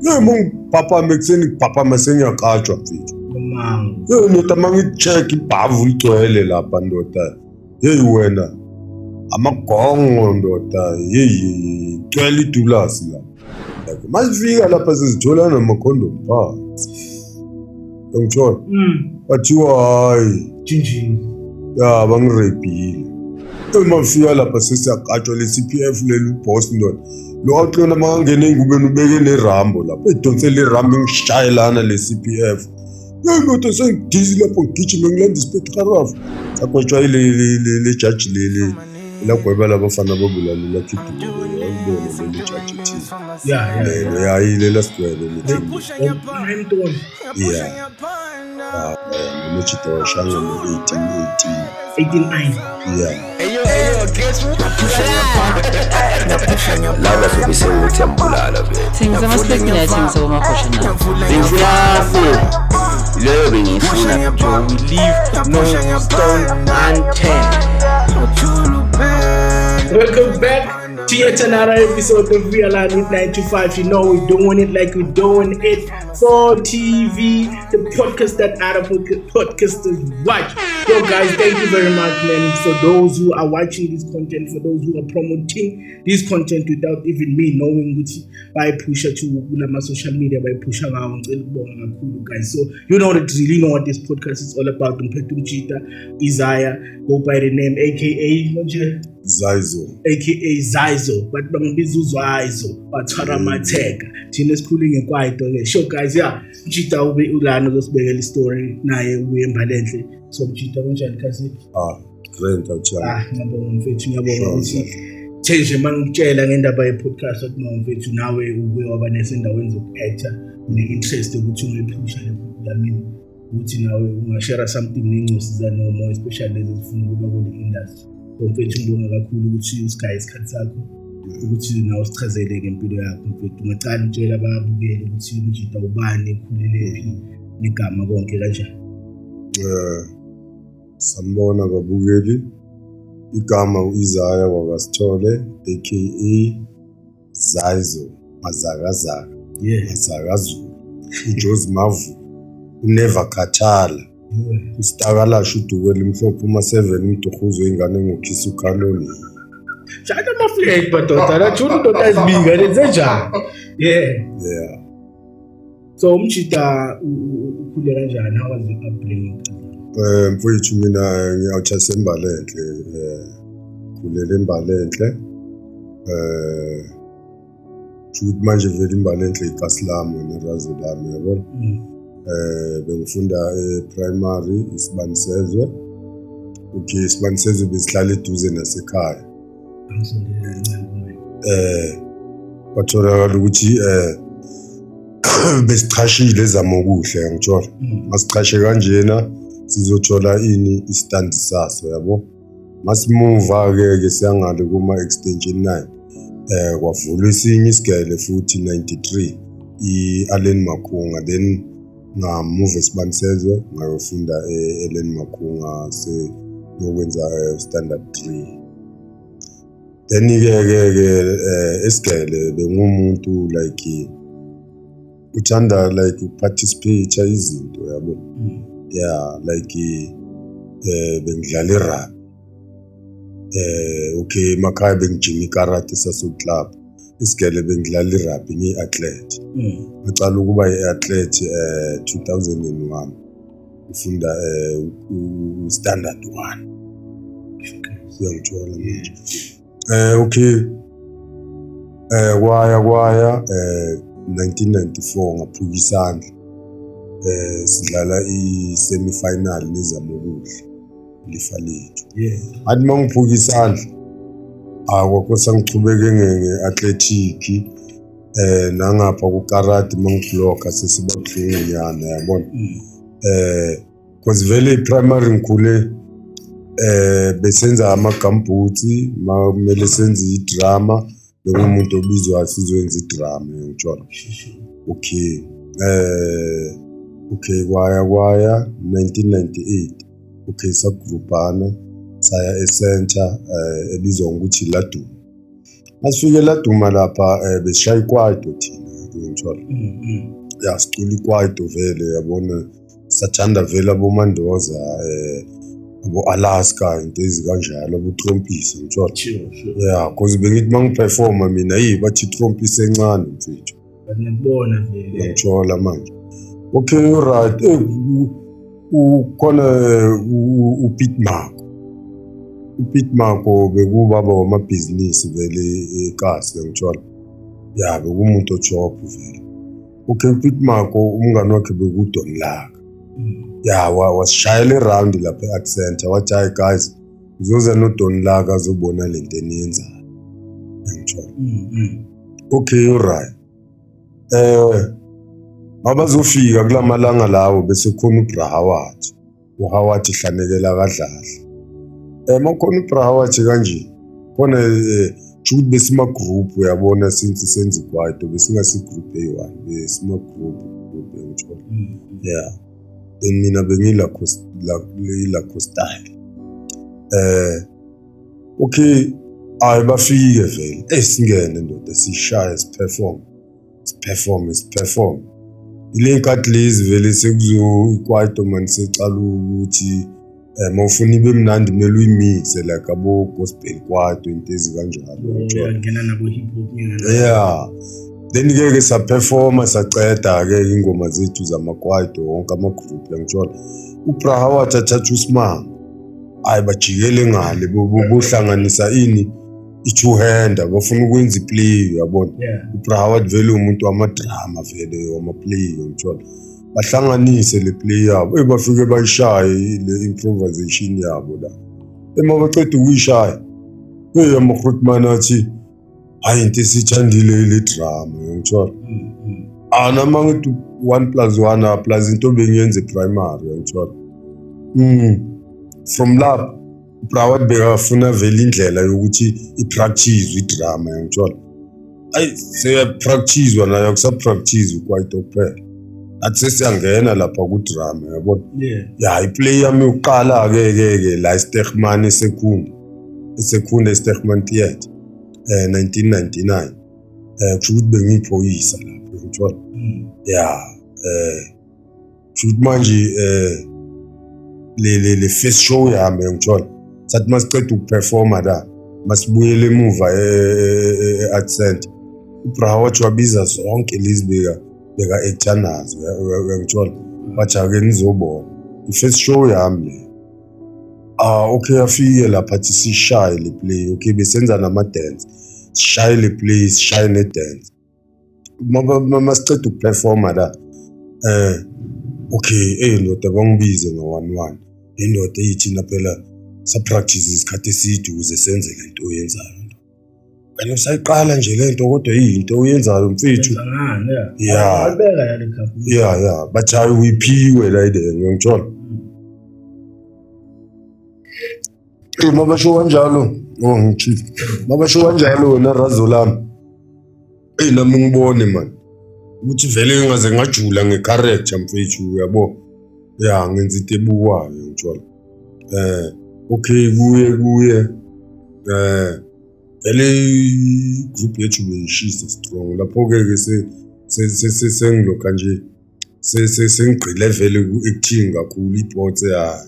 Hey, mongiphaphama ekuseni, ngiphaphama sengiyakatshwa, mfethu. Mango. Hey ndoda, mangi-check ibhavu ligcwele lapha, ndoda. Hey wena, amagongo, ndoda. Hey, gcwele idulasi lapha. Like, masifika lapha sizithola namakhondomu phansi, ngithola kwathiwa hayi. Jinjini. Ya, bangireyibhile. Uma fika lapha sesiyakatshwa le CPF, leli boss, ndoda, lo aklona makangena engubeni ubeke nerambo lapho, edonsele irambo, ngishayelana le CPF. Hey ndoda, sengidizzy lapho, ngigijime ngilanda isiphethu, sagwetshwa ile jaji leli lagweba labafana babulalela Kidumbe, wakubona leli jaji thina. Yeah. Lelo yayile lasigwebe lethi. Emntoni. Yeah, nomajita washanga ngo-1818. 189. Yeah. Laba sobe sewuthi yambulala vele. Thengisa ama-specula, athengisa komakhosha nawo. Bengifuna leyo, bengiyifuna. We leave no stone unturned. Welcome back to yet another episode of Real Life with 925. You know we're doing it like we're doing it for TV, the podcast that other podcasters watch. Yo guys, thank you very much, man. For those who are watching this content, for those who are promoting this content without even me knowing ukuthi bayipusha to kulama social media, bayipusha ngawo, ngicela ukubonga kakhulu, guys. So you know the drill, you know what this podcast is all about. Ngiphethe umjita Isaiah, go by the name aka manje Zaizo. Aka Zaizo, but bangibiza uZwaizo bathwara amatheka, thina esikhule ngekwaito ke. Sure guys, yeah, mjita ube ulana uzosibekela istory naye, ubuye embalenhle. So mjita, kunjani kasi? Ah, grand, awuthanda. Ah, ngiyabonga mfethu, ngiyabonga ukuthi the nje mangitshela ngendaba ye-podcast, wathi no mfethu, nawe ubuye waba nesendaweni zoku-actor, une-interest yokuthi ungayiphusha le mean ukuthi nawe ungashare something ney'ncosi zanomo, especially lezi ezifuna ukuba kule industry. So mfethu, ngibonga kakhulu ukuthi usigaye isikhathi sakho ukuthi nawe usichazele ngempilo yakho. Mfethu, ungacala utshela ababukeli ukuthi umjita ubani, khulelephi, negama, konke kanjani. Sanibona babukeli. Igama uIsaiah wakwaSithole, aka Zaizo Mazakazaka, Mazakazulu, uJozi Mavu, uNever Khathala, usitakalasha, udukwela imhlophe, uma 7 umduhuzo, ingane engokhisa ukhaloni. Shaya ama-flag madoda, lathula indoda azibika lenze njani, yeah. Yeah. So umjita ukhule kanjani? How was your upbringing? Mfowethu, mina ngiyawuthasa embalenhle, khulela embalenhle. Shukuthi manje vele imbalenhle ikasi lami wena, razo lami, yabona. Bengifunda e-primary Isibanisezwe. Okay, Isibanisezwe besihlala eduze nasekhaya. Angisondela kancane kumina. Kwatholakala ukuthi besichashile ezamokuhle, ngithola. Masichashe kanjena sizothola ini, istandi saso, yabo. Masimuva ke ke siyangale kuma extension 9. Kwavulwa esinye isigele futhi 93, i-Allen Makhunga, then ngamuva eSibanisezwe ngayofunda e-Allen Makhunga, se yokwenza standard 3. Then ke esigele bengumuntu like uthanda like ukuparticipate izinto, yabo. Yeah, like bengidlala irugby. Okay, emakhaya bengijima ikarate saso club. Isigele bengidlala irugby, ngiyi-athlete. Ngacala ukuba i-athlete 2001, ufunda standard 1, uyangithola manje? Okay, kwaya 1994 ngaphuka isandla, sidlala i-semi final nezamokuhle lifa lethu. Athi mangiphuka isandla, akwakho ngichubeke nge-athletic, nangapha ku-karate mangibhlokha sesiba buhlungu nyana, yabona. Because vele i-primary ngikhule besenza ama-gumboots, makumele senze idrama, bengumuntu obizwa sizoyenza idrama, ngithola. Okay, okay, kwaya 1998, okay, sagrupana saya e-center ebizwa ngokuthi Laduma. Masifike Laduma lapha, besishaya ikwaito thina. Uyangithola? Ya, sicula ikwaito vele, yabona, sathanda vele aboMandoza, abo-Alaska, into ezikanjalo, abo-Trompisa, ngithola. Sure. Yeah, cause bengithi uma ngiperforma mina, yi bathi Trompisa encane, mfethu. But ngiyakubona vele. Ngiyangithola manje. Okay, right. Ukhona uPete Mako. UPete Mako bekubaba wamabhizinisi vele ekasi, ngiyangithola. Ya, bekumuntu ojobhu vele. Okay, uPete Mako umngani wakhe bekuDon Laka. Ya, wasishayela iround lapha e-Art Center, wathi hayi guys, uzoza noDon Laka azobona lento eniyenzayo. Ngiyangithola. Okay, right. Abazofika kulamalanga lawo bese khona uBrahawat. UHawat ihlanekela kaDladla. Makhona uBrahawat kanje. Khona ukuthi besima group, uyabona, since senza ikwaito besingasi group eyi-1, besima group ngithola. Yeah. Then mina bengila Costile. Okay, ayi bafike vele. Singene ndoda, sishaye, siperform. Siperform. Ile nkathi lezi vele sekuzo ikwaito man secala ukuthi mawufuna ibe mnandi kumele uyimixe like abo gospel kwaito, into ezikanjalo. Ngena nabo hip hop nyana. Yeah. Then ke ke saperforma saceda ke ingoma zethu zamakwaito wonke ama group, ngithola. uBraha wathatha uSimanga. Hayi bajikele ngale bohlanganisa ini i-two hander, bafuna ukwenza iplay, uyabona. uBraha vele umuntu wamadrama vele wama-play, ngithola. Bahlanganise le play yabo, bafike bayishaye le improvisation yabo la. Ema baceda ukuyishaya, amaGrootman athi hayi into esithandile le drama, ngithola. Nama ngithi 1 + 1 plus into bengiyenze primary, ngithola. From lapho uBrawat bekafuna vele indlela yokuthi ipractice idrama, ngithola. Ayi seyapracticewa nayo, kusapractice kwaito kuphela. Athi sesiyangena lapha ku drama, yabona. Ya, iplay yami yokuqala ke ke ke la eStegman eSekhunda. eSekhunda eStegman Theatre 1999. Kusho ukuthi bengiyiphoyisa lapho, ngithola. Ya, kusho ukuthi manje le first show yami, ngithola. Sathi masiceda ukuperforma la, masibuyele emuva e-Art Center. uBrawat wabiza zonke lezi beka actor nazo, uyangithola. Bathi ake nizobona. I-first show yami le. Okay, afike lapha athi sishaye le play. Okay, besenza nama dance. Sishaye le play, sishaye ne dance. Masiceda ukuperforma la. Okay, ndoda bangibize ngo-1-1. Indoda eyithina phela sa practice isikhathi eside ukuze senze lento oyenzayo. Wena usayiqala nje lento kodwa iyinto oyenzayo mfethu. Yeah. Yeah, bathi hayi uyiphiwe la ile, ngiyangithola. Mabasho kanjalo, oh ngichief. Mabasho kanjalo wena razo lami. Nami ngibone man. Ukuthi vele ngingaze ngajula ngecharacter mfethu, uyabo. Ya, ngenza into ebukwayo, ngithola. Okay, kuye. Vele group yethu beyishisa strong. Lapho ke ke sengilokha nje sengigqile vele ku-acting kakhulu ipots ya.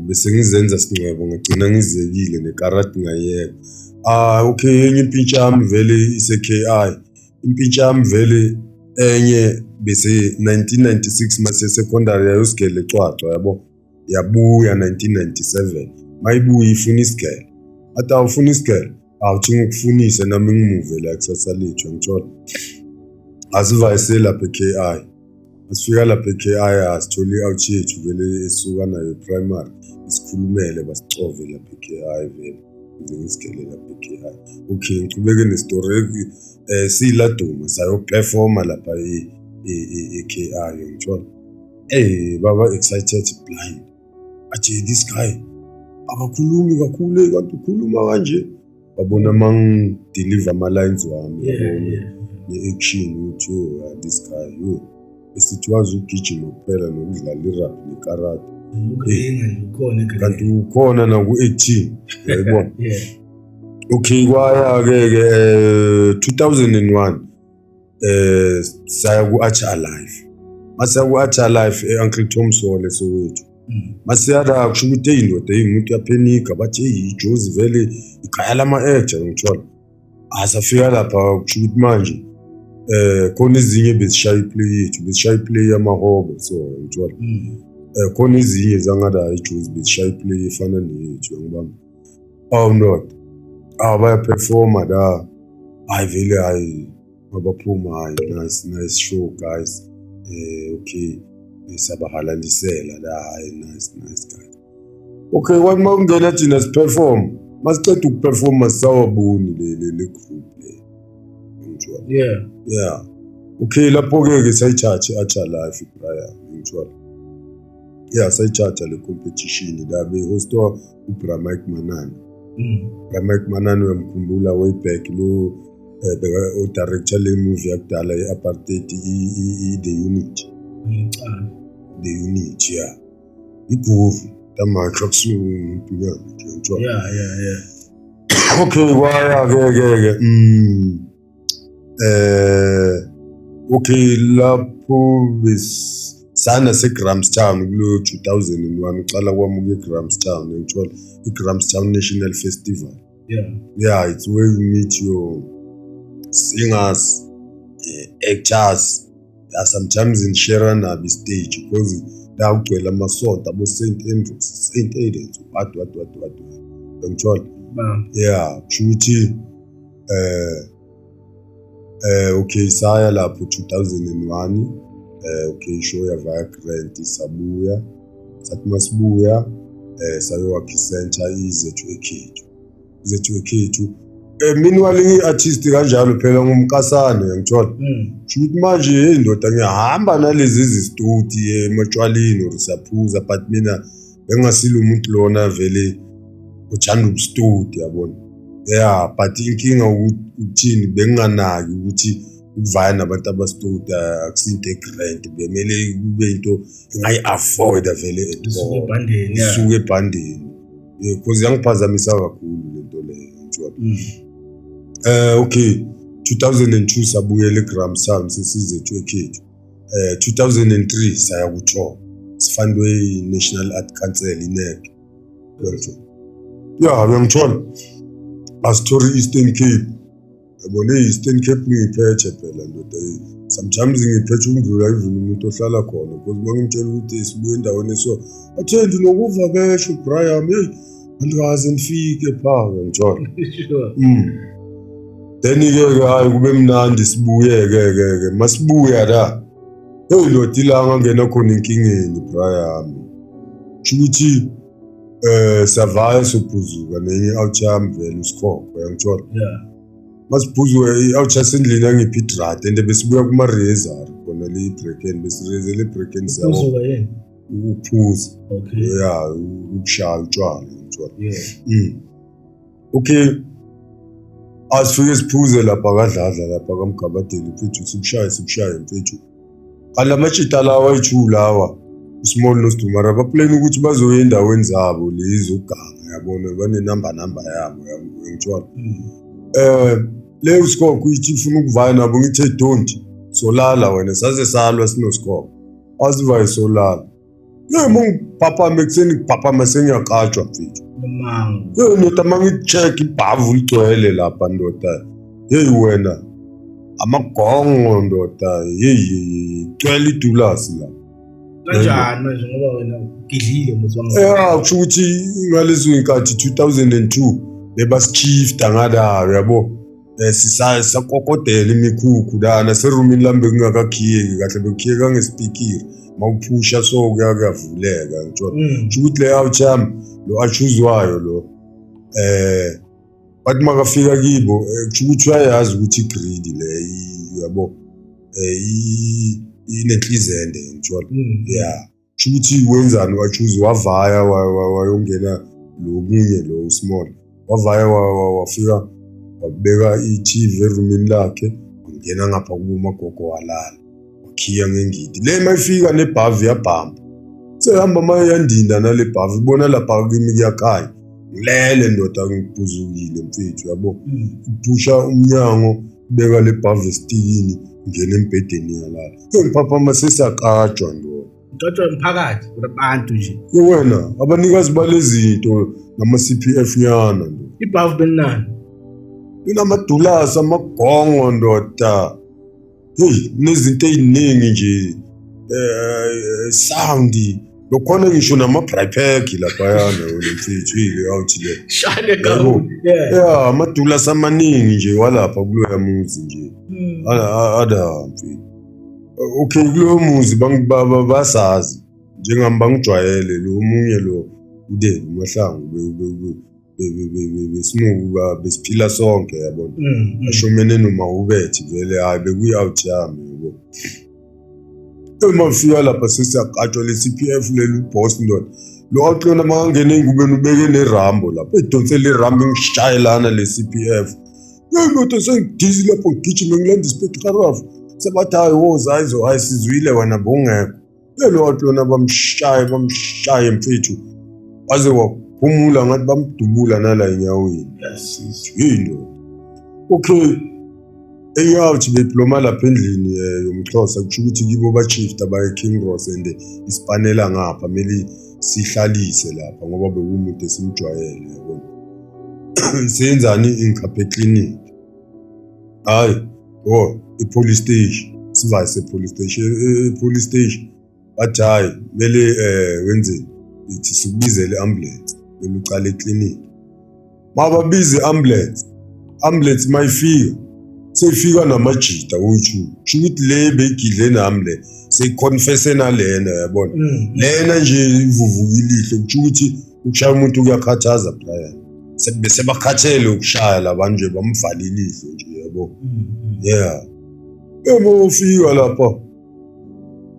Bese ngizenza sincwebo, ngagcina ngizekile nekarate ngayeka. Okay, enye impintshi yami vele ise KI. Impintshi yami vele enye bese 1996 mase secondary yayosigele ecwacwa, yabo. Yabuya 1997. Mayibuya ifuna isigele. Athi awufuna isigele, awuthi ngikufunise nami ngimuve la kusasa lethu, ngithola. Asivayise lapha eKI. Asifika lapha eKI asithole i-out yethu vele esuka nayo primary. Isikhulumele basicove lapha eKI vele. Ngize ngisigele lapha eKI. Okay, ngichubeke nestory siladuma sayoperforma lapha eKI, ngithola. Baba excited blind. Athi this guy akakhulumi kakhulu, kanti ukhuluma kanje. Babona mangideliver ama lines wami, yabona ne-action ukuthi oh this guy yo. Besithi wazi ukugijima kuphela nokudlala irugby nekarate. Kanti ukhona naku-acting, uyayibona. Okay, kwaya ke ke 2001. Saya ku-Arch Alive, masiya ku-Arch Alive e-Uncle Tom Sole Soweto. Masiya la kusho ukuthi eyi ndoda, eyi umuntu uyaphenika, bathi eyi ijozi vele ikhaya lama-actor, ngithola. Asafika lapha kusho ukuthi manje khona ezinye bezishaya iplay yethu, bezishaya iplay yamahobo, so ngithola. Khona ezinye zangala ijozi bezishaya iplay efana neyethu, ngibamba. Awu ndoda, awu bayaperforma la, hayi vele, hayi mabaphuma, hayi nice, nice show guys. Okay, sabahalalisela la, hayi nice, nice guys. Okay, kwathi makungena thina siperform, masiceda ukuperforma sisawaboni le group le. Ngithola. Yeah. Okay, lapho-ke ke sayithatha i-Arch Alive, Brian, ngithola. Yeah, sayithatha le competition la behostwa uBra Mike Manana. Bra Mike Manana uyamkhumbula way back lo beka o-director le movie yakudala ye-apartheid, i-The Unit. Ngicala. The Unit, yeah. Iguru tamakhe akusumuntu nyana nje, ngithola. Yeah. Okay, kwaya ke ke ke okay, lapho sana seGrahamstown kulo 2001, uqala kwami ukuya eGrahamstown, ngithola iGrahamstown National Festival. Yeah, it's where you meet your singers, actors. Yeah, sometimes in share nabo stage because la kugcwele amasonto abo St Andrews, St Aidan's, what what what what, ngithola. Bam. Yeah, kusho ukuthi okay, saya lapho 2001, okay, show yavaya grant, sabuya, sathi masibuya sayowakha i-center izethu ekhethu, izethu ekhethu. Meanwhile ngi-artist kanjalo phela ngumkasane, ngithola. Kusho ukuthi manje hey ndoda, ngiyahamba nalezi zistoti ematshwaleni or siyaphuza, but mina bengingasilo umuntu lona vele uthanda ubustoti, yabona. Yeah, but inkinga ukuthini, benginganaki ukuthi ukuvaya nabantu abastoti akusinto egrand, bemele kube into engayi-avoida vele at Isuke all. Ebhandeni. Yeah. Isuke ebhandeni. Yeah, because yangiphazamisa kakhulu lento leyo, ngithola. Okay, 2002 sabuyela eGrahamstown, sesizethu ekhethu. 2003 saya ku-tour. Sifundwe i-National Art Council, iNAC. Uyangithola? Yeah, uyangithola. Asithori Eastern Cape. Yabona i-Eastern Cape ngiyiphethe phela ndoda. Sometimes ngiyiphethe ukudlula even umuntu ohlala khona because mangimtshela ukuthi sibuye endaweni eso, athe ndinokuva besho Brian, hey, andikaze nifike pha, uyangithola. Sure. Then ke ke hayi kube mnandi, sibuye ke ke ke masibuya la. Hey ndoda, ilanga ngena khona enkingeni Brian. Kusho ukuthi savaya sophuzuka nenye out yami vele usikhokho, uyangithola. Masiphuzuka i-out yasendlini yangiphi idrati and besibuya kuma razor khona le ibreaken, besirezele ibreaken siyabo. Uphuzuka yini? Ukuphuza. Yeah, ukushaya utshwala, uyangithola. Okay. Asifike siphuze lapha kadladla lapha kaMgabadeli mfethu, sikushaye sikushaye mfethu. Kanti lamajita lawa ayi-two lawa, uSmall noSdumara, baplane ukuthi bazoya endaweni zabo lezi zokuganga, yabona, banenamba namba yabo, uyangithola. Le uSikhokho ithi ifuna ukuvaya nabo, ngithe don't, solala wena, saze salwa sinoSikhokho. Asivaye solala. Yebo, ngiphaphama ekuseni, ngiphaphama sengiyakatshwa mfethu. Nomango. Hey ndoda, mangicheck ibhavu ligcwele lapha ndoda. Hey wena. Amagongo ndoda. Hey, gcwele idulasi la. Kanjani manje ngoba wena ugidlile muzi wangu? Yeah, kusho ukuthi ngalezo inkathi 2002 bebasishifta ngala, uyabo. Sisakokodela imikhukhu la naserumini lami, bekungakakhiyeki kahle, bekukhiyeka ngesipikiri. Mawuphusha so kuyavuleka, ngithola. Kusho ukuthi le out yami lo achuzwayo lo bathi makafika kibo, kusho ukuthi uyayazi ukuthi i-greed le uyabo, inenhlizende, ngithola. Yeah, kusho ukuthi wenzani wachuze wavaya wayongena lo munye lo small, wavaya wafika wabeka i-TV erumini lakhe, wangena ngapha kubo magogo, walala, wakhiya ngengidi le. Mayifika nebhavu yabhamba, sehamba maye yandinda nale bhavu, ibona lapha kimi kuyakhanya, ngilele ndoda, ngiphuzukile mfethu, yabo. Iphusha umnyango, beka le bhavu esitikini. Ngena embhedeni yalala. Engiphaphama sesiyakatshwa ndoda. Ngicatshwa umphakathi abantu nje. Wena abanikazi balezinto nama-CPF nyana ndoda. Ibhavu belinani? Inamadulasi amagongo ndoda. Hey, nezinto ey'ningi nje sound lokhona ngisho nama-brypack laphayana wena mfethu ile awuthi le Shane kakhulu. Yeah. ya amadulasi amaningi nje walapha kuloya muzi nje. Ada mfethu. Okay, kuloyo muzi basazi njengami bangijwayele lo omunye lo ude uMahlangu besinokuba besiphila sonke yabona. Ashomene noma ubethi vele hayi bekuyi-out yami yabo. Uma ufika lapha sesiyakatshwa le CPF leli uboss ndoda. Lo outlona makangena engubeni ubeke nerambo lapha edonsela irambo ingishayelana le CPF. Hey ndoda sengidizi lapho ngigijime ngilanda isiphethu sebathi hayi woza hayi hayi sizwile wena bongekho. Lelo outlona bamshaye mfethu. Waze waphumula ngathi bamdubula nala enyaweni. Yes. Yini? Okay. Eyawuthi beploma lapha endlini yomxhosa kusho ukuthi kibo ba-chief abaye King Ross and isipanela ngapha kumele sihlalise lapha ngoba bekuwumuntu esimjwayele yabona. Senzani ingikhaphe clinic. Hayi, oh i-police station. Sivayise police station, police station. Bathi hayi kumele wenzeni? Ithi sikubizele i-ambulance, kumele uqale eclinic. Mababize i-ambulance, ambulance mayifika seyifika namajita oyi-two. Kusho ukuthi le beyigidle nami le seyiconfesse nalena yabona. Lena nje ivuvuka ilihlo kusho ukuthi ukushaya umuntu kuyakhathaza Brian. Bese bakhathele ukushaya labantu nje bamvala ilihlo nje yabo. Yeah. Uma ufika lapha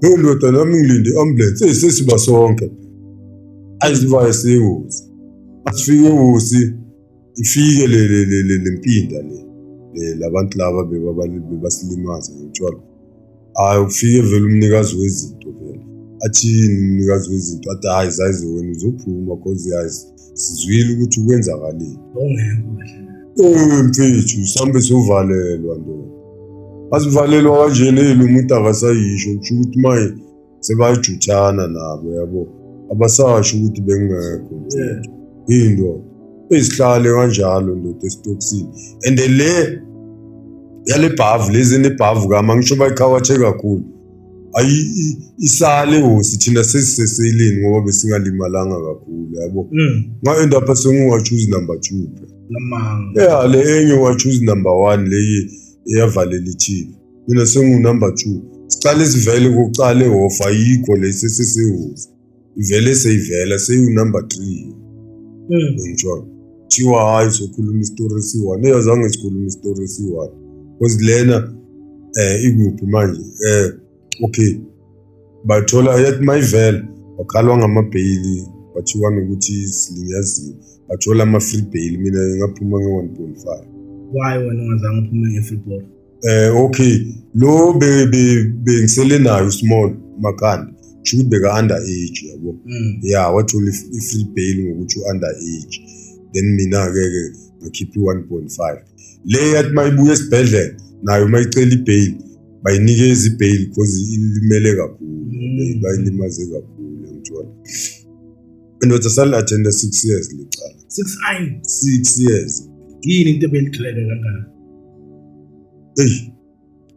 hey ndoda nami ngilinde i-ambulance hey sesiba sonke. Ayizivaye siwuzi. Asifike usi ifike le mpinda le labantu laba bebasilimaza ngithola. Hayi ufike vele umnikazi wezinto vele. Athini umnikazi wezinto athi hayi zayizo wena uzophuma cause hayi sizwile ukuthi kwenzakaleni. Bongekho kahle. Mfethu sambe sovalelwa ndoda. Asivalelwa kanjena lo muntu akasayisho kusho ukuthi maye sebayajuthana nabo yabo. Abasasho ukuthi bengekho mfethu. Indoda ezihlale kanjalo ndoda esitokisini. And le yale bhavu lezi nebhavu kama ngisho bayikhawathe kakhulu. Ayi isale hosi thina sesiseseleni ngoba besingalimalanga kakhulu yabo. Nga end up sengiwa choose number 2 phela. Lamanga. Yeah, le enye wa choose number 1 le eyavalela i-TV. Mina sengu number 2. Sicale sivele kuqale off ayikho le sesisehosi. Ivele seyivela seyu number 3. Ngithola. Thiwa hayi sokhuluma isitori esi-1. Eyazange sikhuluma isitori esi-1. Because lena ikuphi manje? Okay. Bathola yathi mayivela bakhalwa ngamabheyili bathiwa nokuthi silinyaziwe. Bathola ama-free bail mina ngaphuma nge-1.5. Why wena ungazange uphume nge-free bail? Okay, lo bengisele nayo small Makhanda. Kusho ukuthi beka under age yabo. Yeah, wathola i-free bail ngokuthi u-under age. Then mina ke ke ngakhipha i-1.5. Le yathi mayibuya esibhedlela nayo mayicela i-bail bayinikeza i-bail because ilimele kakhulu. Bayilimaze kakhulu ngithola. Indoda sali attenda 6 years lecala. 6 6 years. Yini into ebelidrage kangaka? Hey,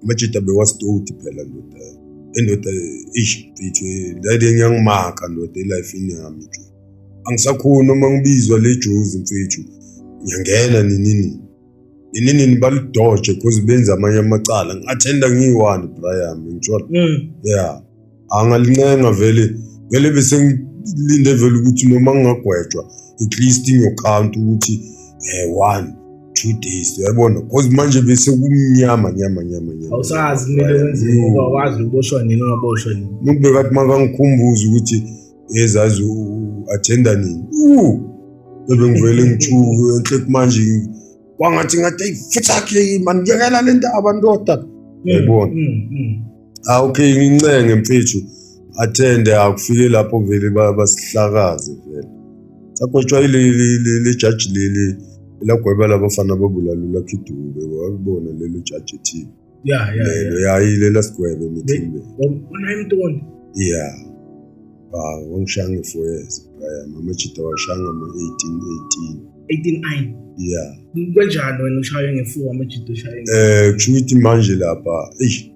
amajita bewasitoti phela ndoda. Endoda ish mfethu lale ngiyangimaka ndoda elifini yami nje. Angisakhoni uma ngibizwa le jozi mfethu. Ngiyangena nini. Nini balidoje because benza amanye amacala. Ngi-attenda ngiyi-1 Brian ngithola. Yeah. Angalincenga vele vele bese ngilinde vele ukuthi noma ngingagwetshwa at least ngiyocount ukuthi 1 2 days uyabona because manje bese kumnyama nyama nyama nyama. Awusazi kumele wenzeni ngoba wazi uboshwa nini ungaboshwa nini. Umuntu bekathi makangikhumbuza ukuthi ezazi u-attenda nini. Bebe ngivele ngithuke enhle manje kwangathi ngathi hey futhi man yekela le ndaba ndoda. Uyabona? Okay ngincenge mfethu attende akufike lapho vele basihlakaze vele. Sagwetshwa ile judge leli lagweba labafana babulalula Khidube wabona lelo judge ethi. Yeah. Lelo yayile lasigwebe emithini. Unayimntoni? Yeah. Ah, wangishaya nge-4 years. Brian, amajita washaya ngama-18 18. 18 9. Yeah. Kanjani wena ushaywe nge-4 amajita ushaywe nge Kusho ukuthi manje lapha, eish,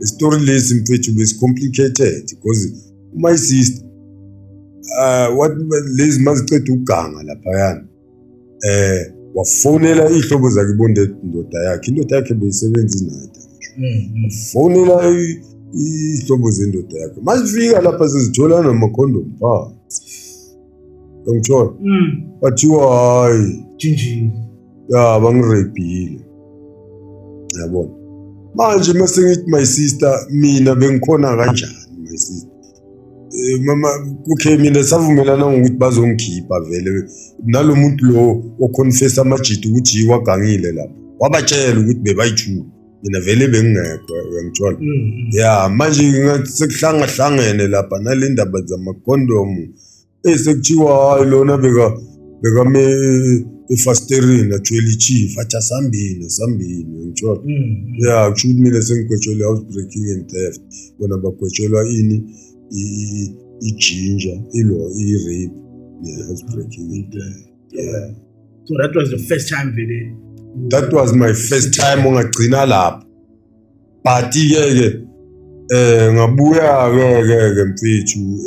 isitori lesi mfethu besi-complicated because my sister what lezi maziceda ukuganga laphayana wafonela iy'hlobo zakhe ibonde indoda yakhe, indoda yakhe beyisebenza inada, fonela iy'hlobo zendoda yakhe, mazifika lapha sezithola namakhondomu phansi, uyangithola? Bathiwa hhayi, Jinjini. Ya, bangirepile, yabona. Manje mase ngithi, my sister, mina bengikhona kanjani, my sister? Mama, okay, mina savumelana ngokuthi bazongikhipha vele nalo muntu lo oconfess amajita ukuthi yiwo agangile lapha, wabatshela ukuthi bebayithuka, mina vele bengingekho, uyangithola? Ya, manje ngathi sekuhlangahlangene lapha nale ndaba zamakhondomu, sekuthiwa hayi, lona bekame efasitereni athwele ichief, athi asambini, asambini, uyangithola? Ya, kusho ukuthi mina sengigwetshelwe house breaking and theft, bona bagwetshelwa ini? Ijinja ilo, i-rape ne-house breaking and theft, yeah. So that was the first time vele. That was my first time ongagcina lapho, but ke ke ngabuya ke mfethu,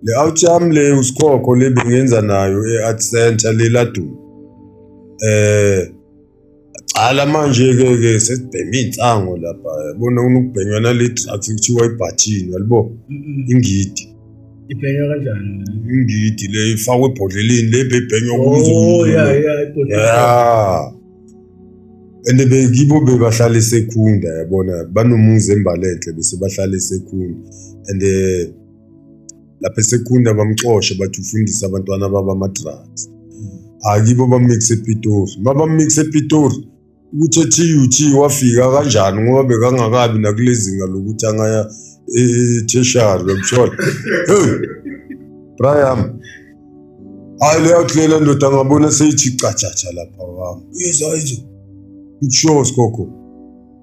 le out yami le usikhokho le bengenza nayo e-art center le laduma, cala manje ke ke sesibhema iy'nsango lapha, yabona, kunokubhenywa nale drugs kuthiwa ibhathini, yalibo? Ingidi. Ibhenywa kanjani? Ingidi le ifakwe ebhodleleni le bebhenywa. Oh yeah, ibhodlela. Ya, and bekibo bebahlala eSekhunda, yabona, banomuzi eMbalenhle, bese bahlala eSekhunda, and lapha eSekhunda bamxoshe, bathi ufundisa abantwana baba ama-drugs. Akibo bammixe ePitori, mabammixe ePitori ukuthi e-TUT wafika kanjani, ngoba bekangakabi nakulezinga lokuthi angaya e-tertiary, uyakuthola? Hey Brian, hayi, leyo kulela ndoda ngabona seyithi catshatsha lapha kwami, iza izo kusho sikhokho,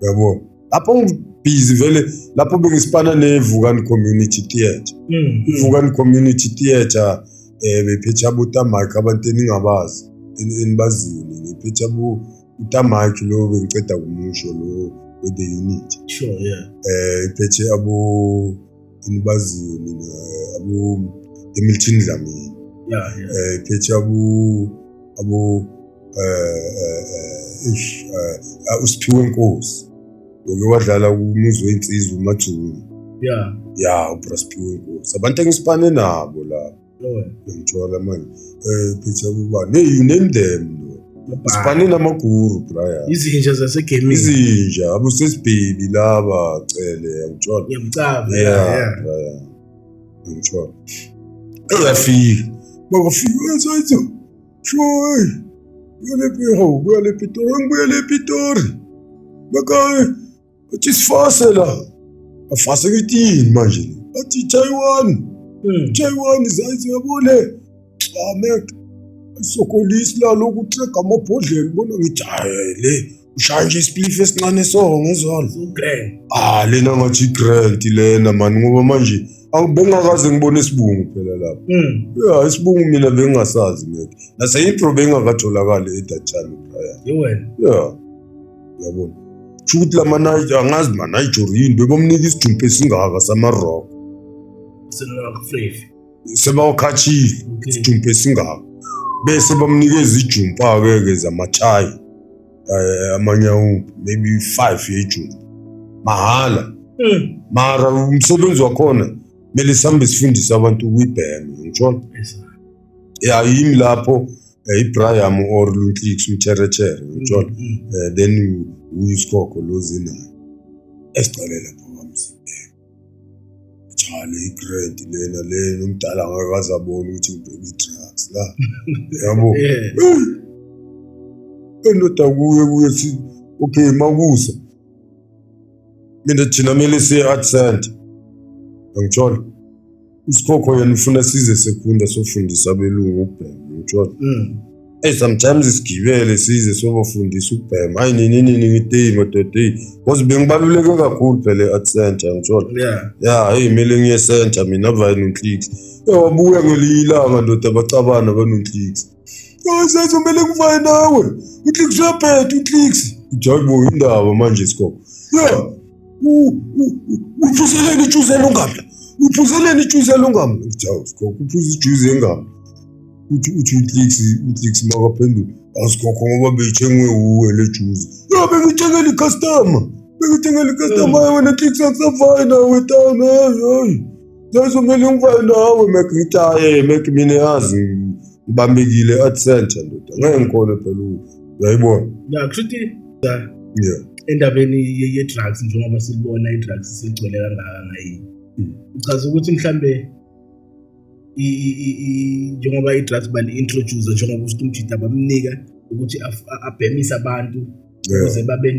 uyabona, lapho ngibhizi vele, lapho bengisipana neVukani Community Theatre. iVukani Community Theatre bephethe aboTamike, abantu eningabazi, enibaziyo nina, iphethe abo uTamike lo bengiceda kumusho lo with the unit. Iphethe abo enibaziyo nina, abo Hamilton Dlamini. Iphethe abo ish, uSiphiwe Nkosi loke wadlala kumuzi wensizwa uMajuni. Ya, uBra Siphiwe Nkosi, abantu engisipane nabo lapho. Ngithola manje phethe abobani, hey, you name them lo, sipane namaguru, Brian. Izinja zasegaming. Izinja abosesibhebi laba cele, ngithola? Ngiyamcava. Yeah, Brian, ngithola, eyafika bakafika esayithi sure, buyele hawu, buyele ePitori, ngibuyele ePitori, bakaye bathi sifase la, afase, ngithi yini manje le? Bathi Taiwan. Taiwan zayithi, yabone, cha mek, isokolisi la lokhu trek amabhodlela, ubona, ngithi hayi, le ushaya nje ispliff esincane so ngezolo. So grand. Ah, lena ngathi grand lena mani, ngoba manje bengingakaze ngibone isibungu phela lapha. Ya, isibungu mina bengingasazi mek, nase-intro bengingakatholakali at that time, Brian. Yewena. Ya, uyabona, kusho ukuthi lama angazi ma-Nigeria yini, bebamnika isijumpu esingaka sama-rock. Senakufrefi. Sebawakhathile. Isijumpu esingaka bese bamnikeza ijumpa-ke ke zamathayi, amanyawupe maybe 5 yejumpa mahhala. Mara umsebenzi wakhona kumele sihambe sifundise abantu ukuyibhema, ngithola? Ya, yimi lapho, iBraham or Luntlix umtherethere, ngithola? Then uyisikhokho lo zinayo esicale lapho kwamzibhema jale i-grand lena lena, umdala ngeke aze abone ukuthi ngibhema i-drugs la, yabo. Endoda kuye si okay, makusa mina thina kumele siye art center, ngithola usikhokho yena ufuna size Sekunda sofundisa abelungu ukubhema, ngithola? Hey, sometimes sigibele size sobafundisa ukubhema. Hayi nini nini ngithi hey madoda hey. Because bengibaluleke kakhulu phela e-art center ngithola. Yeah. Ya hey kumele ngiye center mina vaye noNhliksi. Wabuya ngelinye ilanga ndoda bacabana banoNhliksi. Hayi senzo kumele ngivaye nawe. UNhliksi uyaphetha uNhliksi. Uthi hayi bo indaba manje sikhokho. Yeah. Uphuzeleni ijuice elungamla. Uphuzeleni ijuice elungamla. Uthi hawu sikhokho uphuza ijuice engamla. Uthi uNhliksi makaphendula. Asikhokho ngoba beyithengwe uwe le juice. Ya bengithengela i-customer. Bengithengela i-customer wena Nhliksi akusavayi nawe town hayi hayi. Sezomele ngivaye nawe mek ngithi hayi mek mina yazi ngibambekile e-art center ndoda. Ngeke ngikhone phela uyayibona. Yeah, kusho ukuthi Yeah. endabeni ye-drugs njengoba silibona i-drugs sigcwele kangaka ngayi. Uchaza ukuthi mhlambe njengoba i-drugs bali-introduce njengoba usho umjida bamnika ukuthi abhemise abantu ukuze babe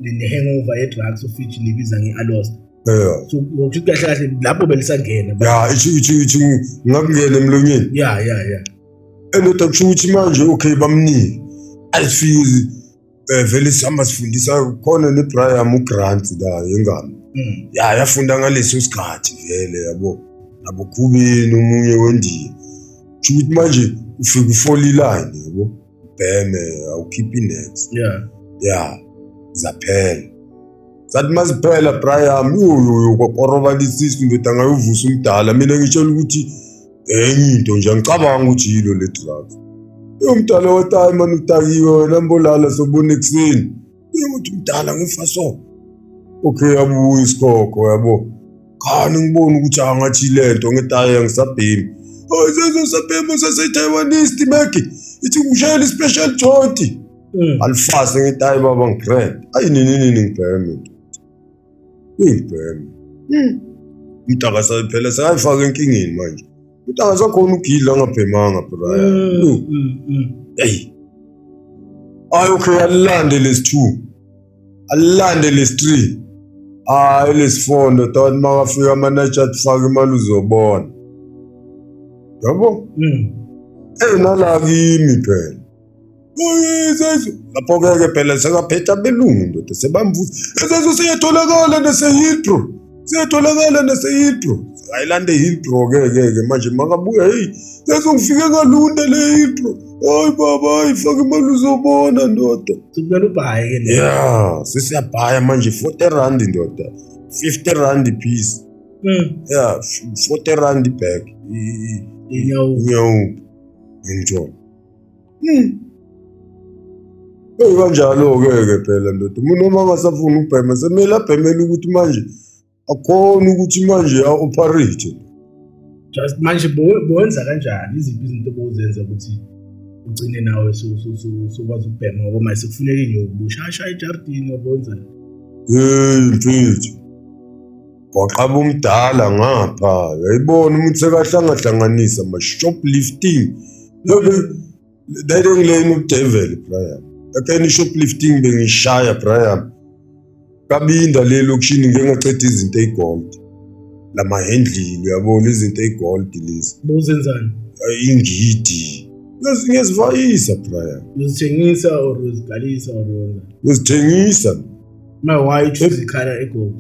ne-hangover ye-drugs of which nibiza nge-alost. Yeah. So ngokusho kahle kahle lapho belisangena. Ya ithi ngakungena emlonyeni. Yeah yeah yeah. Endoda kusho ukuthi manje okay bamnike. Ayifiki vele sihamba sifundisa khona neBrian uGrant la yengane. Ya yafunda ngaleso sikhathi vele yabo. Nabo Khubeni omunye wendiya. Kusho ukuthi manje ufika ufola iline yabo. Ubheme awukhiphi inex. Yeah. Ya zaphela. Sathi masiphela Brian uyoyo kwakoroba lisisu ndoda ngayovusa umdala mina ngitshela ukuthi enye into nje angicabanga ukuthi yilo le drugs. Umdala wathi hayi mani utakiwe wena mbolala sobona ekuseni. Uthi umdala ngifa so. Okay yabuya isikhokho yabo. Khani ngibona ukuthi angathi lento ngithi hayi angisabhemi. Hayi sesosabhema sase-Taiwanese Meki. Ithi ngishayela i-special joint. Alifase ngithi hayi baba ngigrand. Ayi nini nini ngibheme. Ngibheme. Umntaka phela sekayifaka enkingeni manje. Umntaka sakhona ugidla angabhemanga Brian. Hey. Hayi okay alilande lesi 2. Alilande lesi 3. Hayi lesi 4 ndoda wathi makafika manager athi faka imali uzobona. Yabo? Nala kimi phela. Lapho ke phela sekaphetha abelungu ndoda sebamvusa. Esezo siyatholakala nase-Hillbrow. Siyatholakala nase-Hillbrow. Ayilande Hillbrow ke manje makabuya hey sezo ngifike ngalunda le Hillbrow. Hayi baba hayi faka imali uzobona ndoda. Sekumele ubhaye ke. Yeah, sesiyabhaya manje 40 rand ndoda. 50 rand piece. Yeah, 40 rand bag. Inyawo. Ngithola. Hey kanjalo ke phela ndoda. Umuntu uma angasafuni ukubhema semele abhemele ukuthi manje akhona ukuthi manje a-operate. Just manje bowenza kanjani iziphi izinto bozenza ukuthi ugcine nawe sokwazi ukubhema ngoba manje sekufuneka nje ubushasha ejardini ngoba Hey mfethu. Kwaqaba umdala ngapha. Uyayibona umuntu sekahlangahlanganisa ama shoplifting. Lobe lane ubudevil Brian. Akeni shoplifting bengishaya Brian. Kabinda le lokishini ngeke ngaceda izinto ezigold. Lama handle uyabona izinto ezigold lezi. Bozenzani? Ingidi. Ngiyazivayisa Brian. Uzithengisa or uzigalisa or wenzani? Ngizithengisa. My why choose ikhala egold?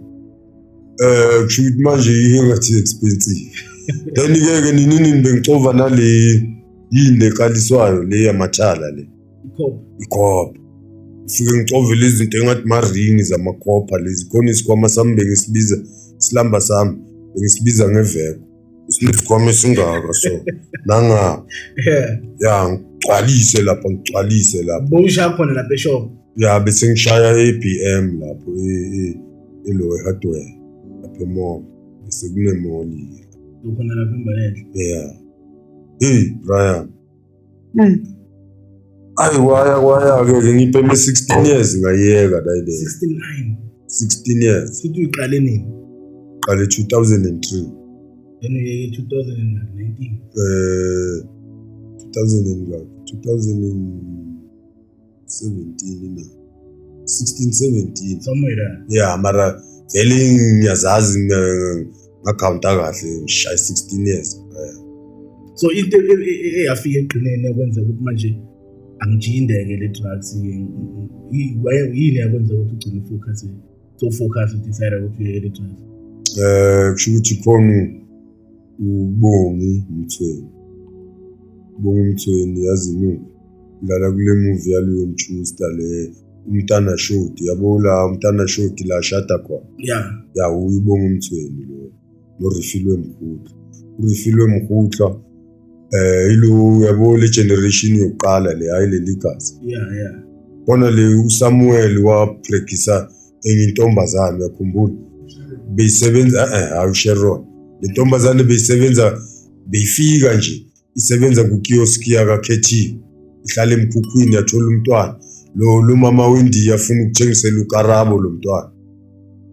Kusho ukuthi manje ingathi expensive. Then ke nini bengicova nale yini lekaliswayo le yamathala le. Ikhopha. Fike ngicovele izinto engathi ma-ring zamakhopha lezi. Khona isikhwama sami bengisibiza silamba sami bengisibiza ngeveko. Sinesikhwama esingaka so nanga. Ya ngigcwalise lapha ngigcwalise lapha. Bowushaya khona lapha eshop. Ya bese ngishaya e-BM lapho elo hardware lapha emall. Bese kunemall. Khona lapha embalenhle. Yeah. Hey Brian. Ayi waya ke ngibheme 16 years ngayeka la ile. 69. 16 years. Futhi uyiqale nini? Qale 2003. Then uyeke 2019. 2017 na. 16 17. Somewhere there. Yeah, mara vele ngiyazazi ngacounta kahle ngishaya 16 years. So into eyafika ekugcineni yakwenza ukuthi manje angijindeke le drugs yini yakwenza ukuthi ugcine ufocus, so focus udecide ukuthi uyeke le drugs? Kusho ukuthi khona uBongi Mthweni. Bongi Mthweni, yazi imuphi, udlala kule movie yaLeon Schuster le, Umntana Shoti, yabo, la Umntana Shoti la ashada khona. Ya, uye uBongi Mthweni lo noRefilwe Mkhutla. URefilwe Mkhutla ilo, yabo, le generation yokuqala le, hayi leli gazi. Khona le uSamuel wapractice enye intombazane, uyakhumbula, beyisebenza, hayi, uSharon, le ntombazane beyisebenza, beyifika nje isebenza ku-kiosk yakakhethiwe, ihlala emkhukhwini, yathola umntwana lo mama wendiya afuna ukuthengisela uKarabo lo mntwana.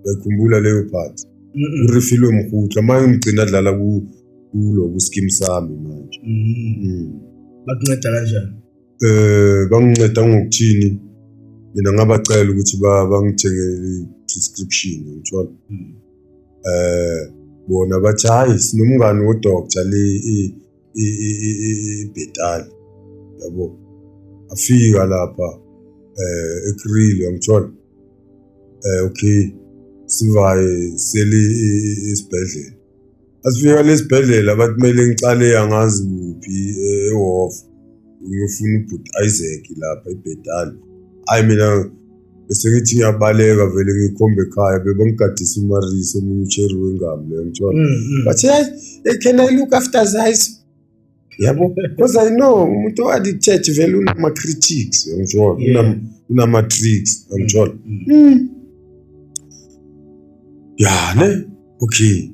Uyakhumbula leyo part? URefilwe Mkhutla manje ngigcina adlala kulo ku-Skeem Saam manje. Bakunceda kanjani? Banginceda ngokuthini, mina ngabacela ukuthi bangithengele i-prescription, ngithola. Bona bathi hayi, sinomngani wodoctor le iBhetali, yabo, afika lapha eKriel, uyangithola. Okay, sivaye sele esibhedlela, asifika lesibhedlela bathi kumele ngicale angazi kuphi eHof, ngiyofuna ubhuti Isaac lapha eBhetali. Hayi, mina bese ngithi ngiyabaleka vele, ngikhombe ekhaya, bebangigadisa uMarisa, omunye ucheri wengami leyo, ngithola. Bathi hey, can I look after Zais, yabo, because I know umuntu o-addicted vele unama-critics, uyangithola. Unama-tricks, uyangithola. Ya ne, okay,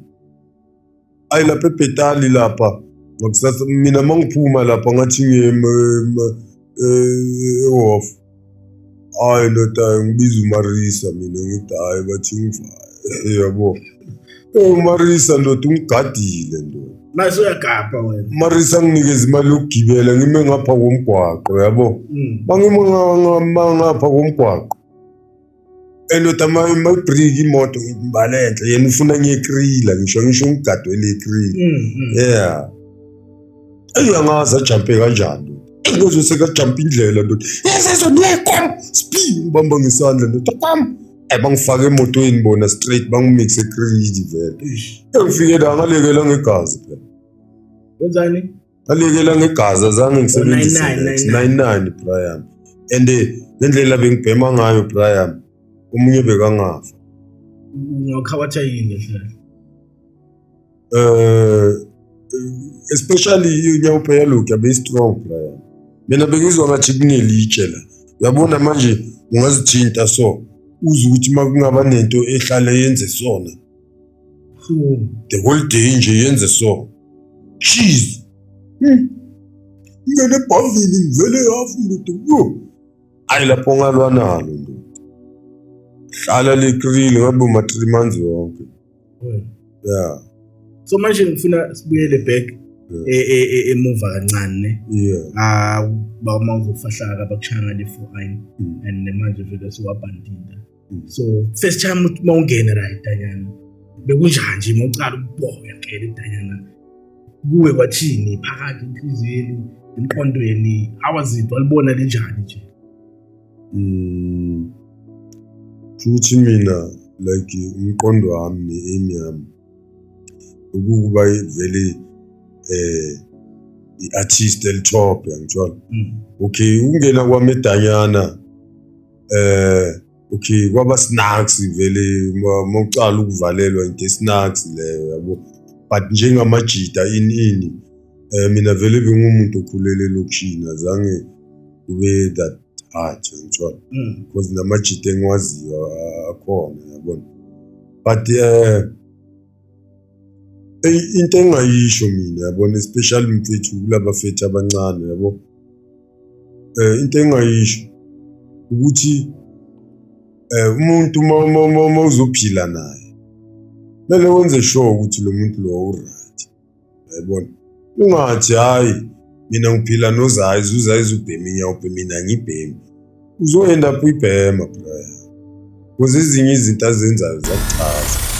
ayi, lapha eBhetali lapha ngakusasa mina mangiphuma lapha ngathi ngiye eHof, hayi ndoda, ngibiza uMarisa mina, ngithi hayi, bathi ngivaye, yabo. Umarisa ndoda ungigadile ndoda. Mase uyagapha wena. Umarisa nginikeza imali yokugibela, ngime ngapha komgwaqo, yabo. Bangime ngapha komgwaqo endoda, mayibriki imoto ngibale enhle, yena ufuna ngiyekrila, ngisho ngigadwele ekrila. Yeah, eyi, angazi ajampe kanjani ndoda, ngizwe sekajampa indlela ndoda, yesezo kwam speed, ngibamba ngesandla ndoda, kwam, bangifake emotweni bona straight, bangimixe ekrili vele. Eish. Engifike la ngalekela ngegazi phela. Wenzani? Ngalekela ngegazi, azange ngisebenzise. 99, next 99, Brian, and ngendlela bengibhema ngayo, Brian, omunye bekangafa. Ungakhawatha yini kahle kahle? Especially inyaope yalokhu yabe strong, Brian. Mina bengizwa ngathi kunelitshe la, uyabona manje ungazithinta so uze ukuthi uma kungaba nento ehlale yenze sona the whole day nje, yenze so cheese. Ngene ebhavini ngivele hafu ndoda, yo, ayi, lapho ngalwa nalo ndoda, hlala lekrile ngabe uma 3 months yonke. Yeah. So manje ngifuna sibuyele back emuva kancane ne. Ah, ba uma uzofahlaka bakushaya ngale 4 and manje vele sowabhandida. So first time uthi mawungena la edanyana bekunjani nje, mawucala ukuboya ngena edanyana, kuwe kwathini phakathi enhliziyweni, emqondweni, how was it, walibona linjani nje? Futhi mina like umqondo wami ne-aim yami ukuba vele i-artist elitop, yangithola. Okay, ukungena kwami edanyana, okay, kwaba snacks vele, mawucala ukuvalelwa into snacks leyo, yabo, but njengamajita ini ini, mina vele bengumuntu okhulele elokishini, azange kube that hard, yangithola, because namajita engiwaziyo akhona, yabona. But into engingayisho mina, yabona, especially mfethu kulabafethu abancane, yabo, into engingayisho ukuthi umuntu uma uzophila naye kumele wenze sure ukuthi lo muntu lo u-right, yayibona. Ungathi hayi, mina ngiphila nozayizi, uzayizi ubhema inyaope, mina ngibhemi, uzo-end up uyibhema, Brian, because ezinye izinto azenzayo ziyakuchaza.